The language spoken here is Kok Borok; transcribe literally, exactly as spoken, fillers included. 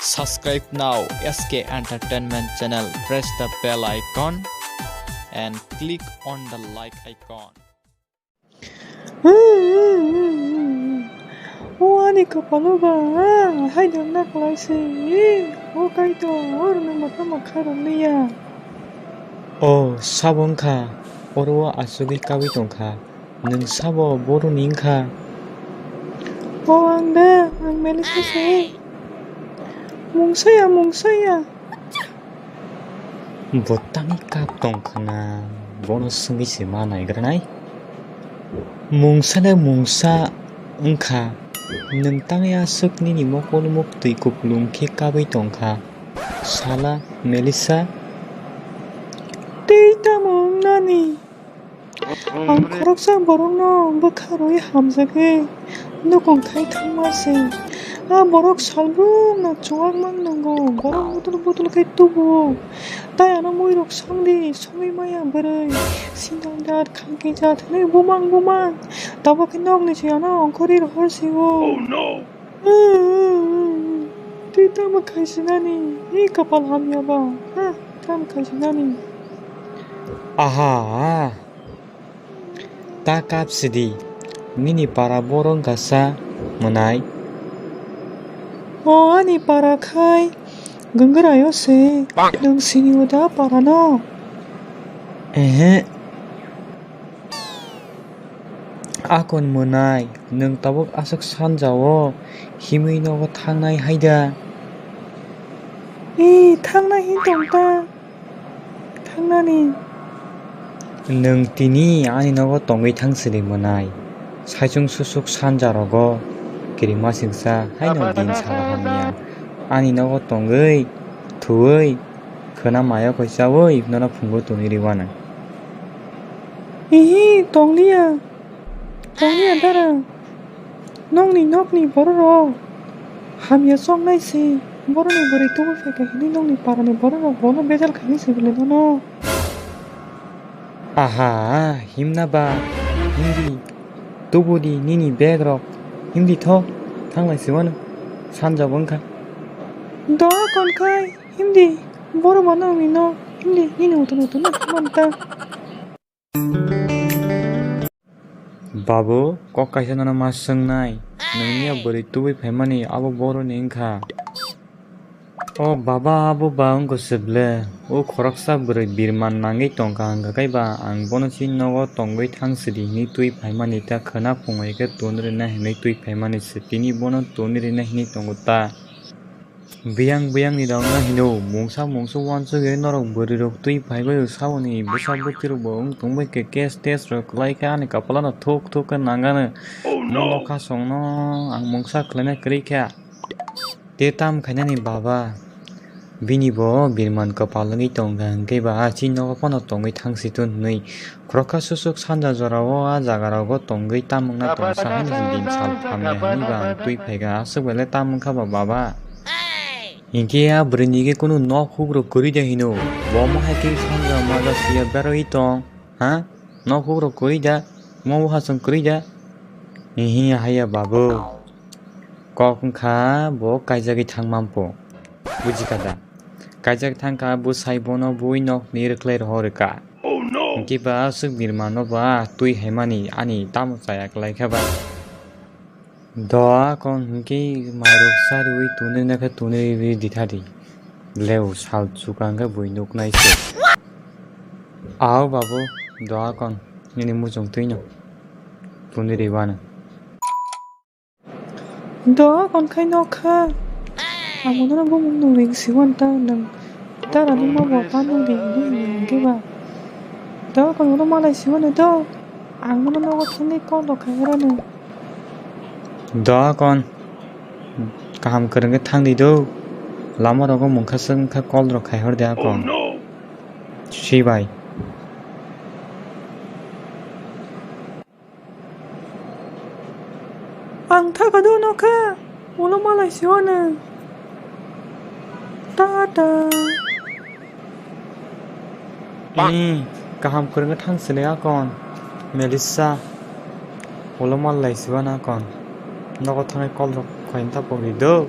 Subscribe now S K Entertainment channel. Press the bell icon and click on the like icon. O ani kopalo ba, hai dam na kwlai se. O Kaitor, nwng matama kha rwliya. O sabo wngkha, oro o achugwi kabwi tongkha. Nwng sabo boroni wngkha? O ang de, ang Melissa se. Mungsaya, mungsaya. Bo tangwi kap tongkha na, bono swngwi se ma naigranai. Mungsa le mungsa wngkha, nwng tangwi aswk nini mokol muktwi kupulung khe kabwi tongkha, sala Melissa. Tei tamo wngnani? Ang khoroksa borokno bwkha rwui hamjagwi nukung khai thangma se. A borok salbrumno chuwak mang nango, borok budul budul khe tubuo. Tai ano muirok songdi, songwi maya bwrwi. Sindal jat, khangki jat hwnwi bumang bumang. Tabuk khe nokni se ano ongkhorwi rohor se-o. Tei tamo khaisinani, e kapal hamya ba, ha, tamo khaisinani. Aha, ta kap sidi, nini para borok wngkha sa mwnai? O ani para khai Gangrai o se, nwng sini o da para no? Ehe. Akon mwnai, nwng tabuk aswk sanja o himwi nogo thangnai hai da? Ee, thangnai hin tong ta. Thangnani. Nwng tini ani nogo tongwi thang sidi mwnai. Saichung susuk sanja rogo kirimasingsa haino din salo hamya. Ani nogo tongwi, thuwi, khwna mayo koi chawi nono phungo tongwi rwano. Ihi, tongliya. Tongliya dara. Nokni nokni bororok hamya choknai se. Boroni bwrwi tubui phaikha hinwi nokni parani bororok bono bejal khainai se bwle bono. Aha, himna ba, himdi, tubudi nini bag rok, himdi tho, thanglai se wano, sanja bo wngkha. Do kon khai, himdi, borok mano wngwi no, himdi, nini utul utul no, manta. Babu, kok kaisa nono ma swngnai, nwngni a bwrwi tubui phaimani abo boroni wngkha. O baba, abo ba wngkha se ble. O khoroksa bwrwi birman nangwi tongkha, hwnkha khe ba ang bono chini nogo tongwi thang sidi hinwi twi phaimani ta khwna phungo eke tun rwna hinwi twi phaimani se, tini bono tun rwna hinwi tongo ta. Biyang biyang ni rok no hino, mungsa mungsa uansugwi norok bwrwi rok twi phaibai o, saboni bwsa bwtwi rok bo wng tongbai khe, case tes rok kwlai khe ani kapalano thuk thuk khe nangano. Nokha songno ang mungsa khlaina kwrwi kha. Te tam khainani baba, bini bo birman kwpal wngwi tongkha, hwnkhe ba a chini nogo phano tongwi thang si tun hwnwi khoroksa susuk sanja jorao a jaga rogo tongwi tam wngna tongsa haino din sal phamya hwnwi ba ang twi phaikha, aswk belai tam wngkha ba baba? Hinkhe a bwrwini khe kunu nok hukrok kwrwi de hino, bo omo hai khe sanja maja siya berwi tong, ha? Nok hukrok kwrwi da, omo hasong kwrwi da? Hihi haiya babu. Kok wngkha bo kaijagwi thangmampo. Bujikha da? Kaijak thangkha bwsai bono bui nokni rwkhlai rohor rwkha. Hinkhe ba aswk birmano ba twi haimani ani tamo chaya kwlaikha ba. Doa kon hinkhe mairok sariwi tunwi nakha tunwi ri dithadi. Leo sal chukang khe bui nuknai se. Ao babu, doa kon nini muchung twino tunwi riwano. Do, kon khai nokha. Amo nono bumung nung ring siwan ta nung. Dara nung ma bo ta nung ring nung ring ring ba. Do, kon ulo malai siwan do. Ang nono nogo thangni call rok khai hora nung. Do, kon. Kaham kwrwng khe thang di do. Lama rogo mungkha swng kha call rok khai hor de akon. Sibai. Ang thakha do nokha, ulo malai se wano. Tata. Ni, kaham kwrwngwi thang sile akon. Melissa. Ulo malai se wano akon. Nogo thanai call rok khoini ta pogri do.